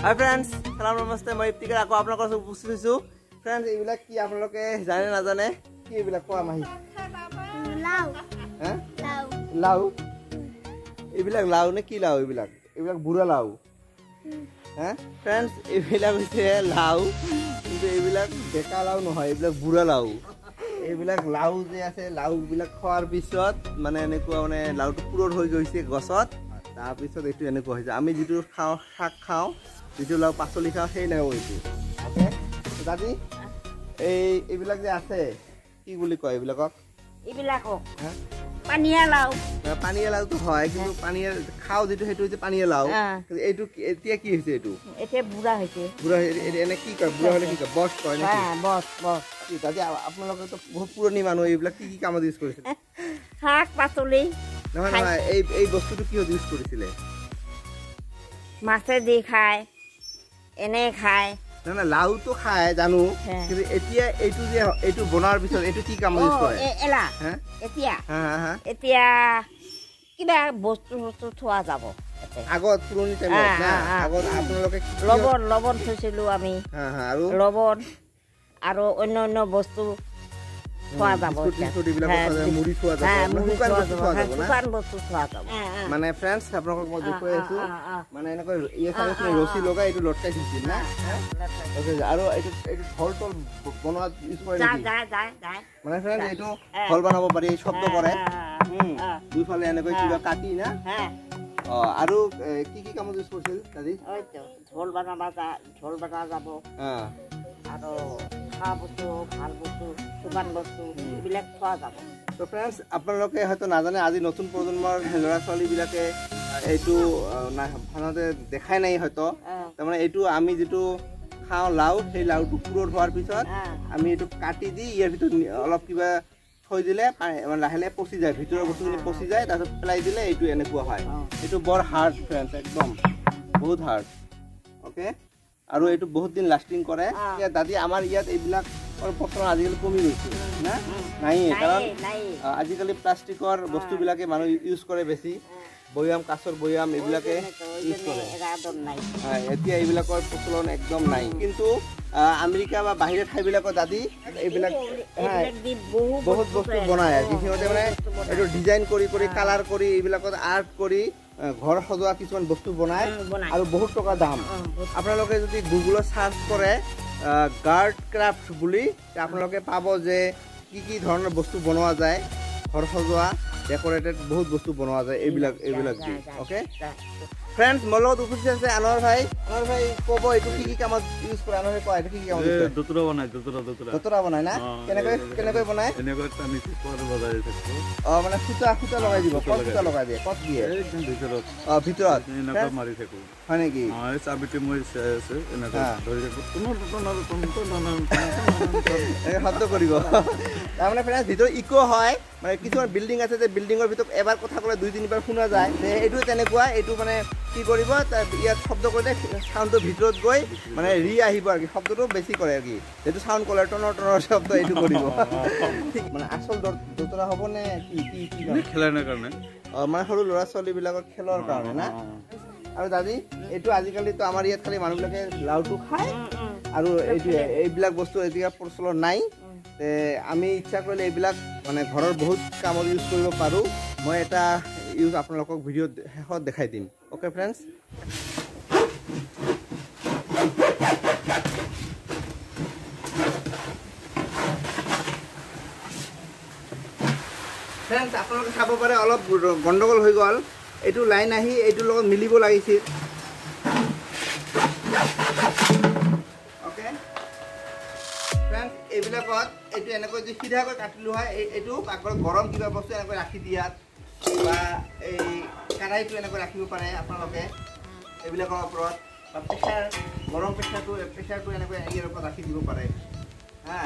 হাই friends, সালাম নমস্তে, মই ইফতিকাৰ আকৌ আপোনালোকৰ ওচৰত উপস্থিত হৈছোঁ। ফ্ৰেণ্ডছ, এইবিলাক কি আপোনালোকে জানে নাজানে? কি এইবিলাক কোৱা মাহী? লাউ। হা? লাউ। লাউ? এইবিলাক লাউ নে কি লাউ এইবিলাক? এইবিলাক বুঢ়া লাউ। হা? ফ্ৰেণ্ডছ, এইবিলাক হৈছে লাউ, কিন্তু এইবিলাক ডেকা লাউ নহয়, এইবিলাক বুঢ়া লাউ। এইবিলাক লাউ যে আছে, লাউবিলাক খোৱাৰ পিছত মানে এনেকুৱা মানে লাউটো পুৰঠ হৈ গৈছে গছত, তাৰপিছত এইটো এনেকুৱা হৈছে। আমি যিটো খাওঁ, শাক খাওঁ, যিটো লাউ পাচলি খাওঁ, সেই লাউ এইটো। অ'কে দাদী, এইবিলাক যে আছে কি বুলি কয় এইবিলাকক? এইবিলাকক হা? পানীয়া লাউ। পানীয়া লাউটো হয়, কিন্তু পানীয়া খাওঁ যিটো, সেইটো হৈছে পানীয়া লাউ। কিন্তু এইটো এতিয়া কি হৈছে? এইটো এতিয়া বুঢ়া হৈছে। বুঢ়া হৈছে, এনে কি কয়? বুঢ়া হ'লে কি কয়? বছ কয় নেকি? হা, বছ, বছ। কি দাদী, আপোনালোকেতো বহুত পুৰণি মানুহ, এইবিলাক কি কি কামত ইউজ কৰিছিল? শাক পাচলি। নহয়, নহয়, এই বস্তুটো কিহত ইউজ কৰিছিলে? মাছে দি খায়, এনে খায়। নহয়, নহয়, লাউটো খায় জানো, কিন্তু এতিয়া এইটো যে এইটো বনোৱাৰ পিছত এইটো কি কামত ইউজ কৰে? এলা। হা? এতিয়া? হা, হা, হা। এতিয়া কিবা বস্তু চস্তু থোৱা যাব ইয়াতে। আগত পুৰণি টাইমত না? আগত আপোনালোকে কি কি লৱণ থৈছিলো আমি। হা, হা, আৰু? লৱণ আৰু অন্য অন্য বস্তু থোৱা যাব বিস্কুট, এতিয়া। চিস্কুট এইবিলাকো থোৱা যাব, মুড়ি থোৱা যাব, মানে মুড়ি শুকান থোৱা বস্তু যাব, থোৱা যাব না? শুকান বস্তু থোৱা যাব। মানে ফ্ৰেণ্ডছ, আপোনালোকক মই দেখুৱাই আছো। মানে এনেকৈ এই চাইডত ৰছী লগাই এইটো লটকাই থৈছিল না? হা? অ'কে, আৰু এইটো ঢোল টোল বনোৱাত ইউজ কৰে নেকি? যায়, যায়, যায়। মানে ফ্ৰেণ্ডছ, এইটো ঢোল বনাব পাৰি, এই শব্দ কৰে। দুইফালে এনেকৈ কিবা কাটি না? আৰু কি কি কামত ইউজ কৰিছিল দাদী? ওইতো, ঢোল বনাবা যায়, ঢোল বনোৱা যাব। আৰু খোৱা বস্তু, ভাল বস্তু, শুকান বস্তু, এইবিলাক খোৱা যাব। ফ্ৰেণ্ডছ, আপোনালোকে হয়তো নাজানে, আজি নতুন প্ৰজন্মৰ ল'ৰা ছোৱালীবিলাকে এইটো, সাধাৰণতে দেখাই নাই হয়তো। তাৰমানে এইটো আমি যিটো খাওঁ লাউ, সেই লাউটো পুৰঠ হোৱাৰ পিছত আমি এইটো কাটি দি ইয়াৰ ভিতৰত অলপ কিবা থৈ দিলে মানে লাহে লাহে পচি যায়, ভিতৰৰ বস্তুখিনি পচি যায়, তাৰপিছত পেলাই দিলে এইটো এনেকুৱা হয়। এইটো বৰ হাৰ্ড ফ্ৰেণ্ডছ, একদম বহুত হাৰ্ড। অ'কে, আৰু এইটো বহুত দিন লাষ্টিং কৰে। এতিয়া দাদী, আমাৰ ইয়াত এইবিলাক প্ৰচলন আজিকালি কমি গৈছে না? নাইয়ে, কাৰণ আজিকালি প্লাষ্টিকৰ বস্তুবিলাকে মানুহ ইউজ কৰে বেছি, বৈয়াম, কাছৰ বৈয়াম এইবিলাকে ইউজ কৰে। হয়, এতিয়া এইবিলাকৰ প্ৰচলন একদম নাই। কিন্তু আমেৰিকা বা বাহিৰৰ ঠাইবিলাকত দাদী এইবিলাক বহুত বস্তু বনায় আৰু কি। সিহঁতে মানে এইটো ডিজাইন কৰি কৰি কালাৰ কৰি এইবিলাকত আৰ্ট কৰি ঘৰ সজোৱা কিছুমান বস্তু বনায় আৰু বহুত টকা দাম। আপোনালোকে যদি গুগলত চাৰ্চ কৰে গাৰ্ড ক্ৰাফ্ট বুলি, আপোনালোকে পাব যে কি কি ধৰণৰ বস্তু বনোৱা যায়, ঘৰ সজোৱা ডেক'ৰেটেড বহুত বস্তু বনোৱা যায় এইবিলাক দি। অ'কে ফ্ৰেণ্ডছ, মোৰ লগত উপস্থিত আছে আনোৱাৰ ভাই। আনোৱাৰ ভাই ক'ব এইটো কি কি কামত ইউজ কৰে? আনোৱাৰ ভাই কোৱা, এইটো কি কি কামত ইউজ কৰে? দোতৰা বনায়, দোতৰা, দোতৰা। দোতৰা বনায় না? কেনেকৈ বনায়? এনেকৈ টানি ক'ত বজাই থাকিব। মানে সূতা লগাই দিব। ক'ত সূতা লগাই দিয়ে? ক'ত দিয়ে? একদম ভিতৰত। ভিতৰত। এনেকৈ মাৰি থাকো। হয় নেকি? এই চাবিটো মই চাই আছো, এনেকৈ ধৰি থাকো। এনেকৈ শব্দ কৰিব। তাৰমানে ফ্ৰেণ্ডছ, ভিতৰত ইক' হয়, মানে কিছুমান বিল্ডিং আছে যে বিল্ডিঙৰ ভিতৰত এবাৰ কথা ক'লে দুই তিনিবাৰ শুনা যায়, এইটো তেনেকুৱা। এইটো মানে কি কৰিব, ইয়াত শব্দ কৰিলে চাউণ্ডটো ভিতৰত গৈ মানে ৰি আহিব আৰু কি, শব্দটো বেছি কৰে আৰু কি, যিটো চাউণ্ড ক'লে টনৰ টনৰ শব্দ এইটো কৰিব। ঠিক, মানে আচল দোতৰা হ'ব নে কি? কি, কি কাৰণে? খেলাৰ কাৰণে। মানে সৰু ল'ৰা ছোৱালীবিলাকৰ খেলৰ কাৰণে না? আৰু দাদী, এইটো আজিকালিতো আমাৰ ইয়াত খালি মানুহবিলাকে লাউটো খায় আৰু এইটোৱে, এইবিলাক বস্তু এতিয়া প্ৰচলন নাই। আমি ইচ্ছা কৰিলে এইবিলাক মানে ঘৰৰ বহুত কামত ইউজ কৰিব পাৰোঁ। মই এটা ইউজ আপোনালোকক ভিডিঅ'ত শেষত দেখাই দিম। অ'কে ফ্ৰেণ্ডছ, আপোনালোকে চাব পাৰে অলপ গণ্ডগোল হৈ গ'ল, এইটো লাইন আহি এইটোৰ লগত মিলিব লাগিছিল। অ'কে ফ্ৰেণ্ডছ, এইবিলাকত এইটো এনেকৈ যদি সিধাকৈ কাটিলোঁ হয়, এইটো পাকঘৰত গৰম কিবা বস্তু এনেকৈ ৰাখি দিয়াত বা এই কেৰাহীটো এনেকৈ ৰাখিব পাৰে আপোনালোকে এইবিলাকৰ ওপৰত, বা প্ৰেছাৰ, গৰম প্ৰেছাৰটো এনেকৈ ইয়াৰ ওপৰত ৰাখি দিব পাৰে। হা,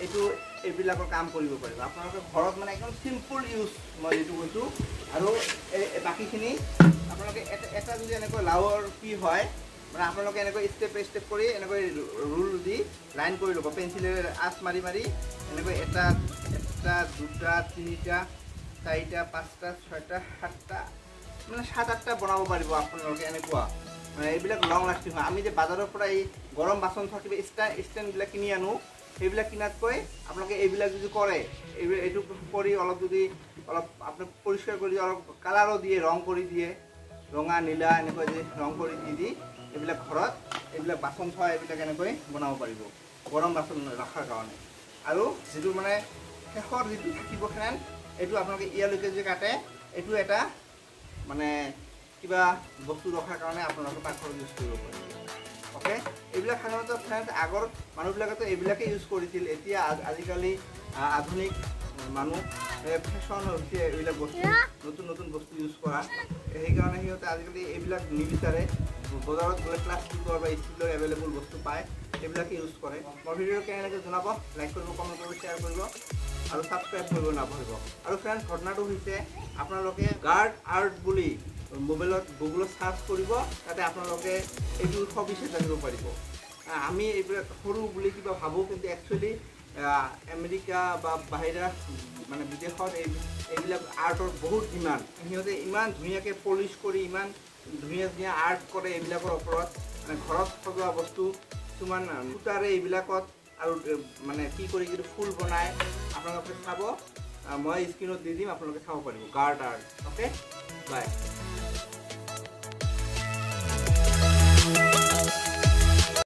এইটো এইবিলাকৰ কাম কৰিব পাৰিব আপোনালোকে ঘৰত, মানে একদম চিম্পুল ইউজ মই যিটো কৈছোঁ। আৰু এই বাকীখিনি আপোনালোকে এটা যদি এনেকৈ লাউৰ কি হয়, মানে আপোনালোকে এনেকৈ ষ্টেপ ষ্টেপ কৰি এনেকৈ ৰুল দি লাইন কৰি ল'ব, পেঞ্চিলেৰে আঁচ মাৰি মাৰি এনেকৈ এটা এটা দুটা তিনিটা চাৰিটা পাঁচটা ছয়টা সাতটা, মানে সাত আঠটা বনাব পাৰিব আপোনালোকে এনেকুৱা। মানে এইবিলাক লং লাষ্টিং হয়। আমি যে বাজাৰৰ পৰা এই গৰম বাচন থোৱা কিবা ষ্টেণ্ডবিলাক কিনি আনো, সেইবিলাক কিনাতকৈ আপোনালোকে এইবিলাক যদি কৰে, এইটো কৰি অলপ যদি অলপ আপুনি পৰিষ্কাৰ কৰি অলপ কালাৰো দিয়ে, ৰং কৰি দিয়ে, ৰঙা নীলা এনেকৈ যে ৰং কৰি দি দি এইবিলাক ঘৰত এইবিলাক বাচন থোৱা এইবিলাক এনেকৈ বনাব পাৰিব গৰম বাচন ৰখাৰ কাৰণে। আৰু যিটো মানে শেষৰ যিটো থাকিব ফেন, এইটো আপোনালোকে ইয়ালৈকে যদি কাটে, এইটো এটা মানে কিবা বস্তু ৰখাৰ কাৰণে আপোনালোকে পাকঘৰত ইউজ কৰিব পাৰিব। অ'কে, এইবিলাক সাধাৰণতে ফ্ৰেণ্ডছ আগৰ মানুহবিলাকেতো এইবিলাকেই ইউজ কৰিছিল। এতিয়া আজিকালি আধুনিক মানুহ ফেশ্বন হৈছে এইবিলাক বস্তু, নতুন নতুন বস্তু ইউজ কৰা, সেইকাৰণে সিহঁতে আজিকালি এইবিলাক নিবিচাৰে। বজাৰত গ'লে প্লাষ্টিকৰ বা ষ্টীলৰ এভেইলেবল বস্তু পায়, সেইবিলাকে ইউজ কৰে। মোৰ ভিডিঅ'টো কেনে লাগে জনাব, লাইক কৰিব, কমেণ্ট কৰিব, শ্বেয়াৰ কৰিব আৰু ছাবস্ক্ৰাইব কৰিব নাপাহৰিব। আৰু ফ্ৰেণ্ডছ, ঘটনাটো হৈছে আপোনালোকে গাৰ্ড আৰ্ট বুলি মোবাইলত গুগলত চাৰ্চ কৰিব, তাতে আপোনালোকে এইটো সবিশেষ জানিব পাৰিব। আমি এইবিলাক সৰু বুলি কিবা ভাবোঁ, কিন্তু একচুৱেলি আমেৰিকা বা বাহিৰা মানে বিদেশত এইবিলাক আৰ্টৰ বহুত ডিমাণ্ড। সিহঁতে ইমান ধুনীয়াকৈ পলিচ কৰি ইমান ধুনীয়া ধুনীয়া আৰ্ট কৰে এইবিলাকৰ ওপৰত, মানে ঘৰত সজোৱা বস্তু কিছুমান সূতাৰে এইবিলাকত আৰু মানে কি কৰি যিটো ফুল বনায়, আপোনালোকে চাব। মই স্ক্ৰীণত দি দিম, আপোনালোকে চাব পাৰিব গাৰ্ড আৰ্ট। Okay, bye.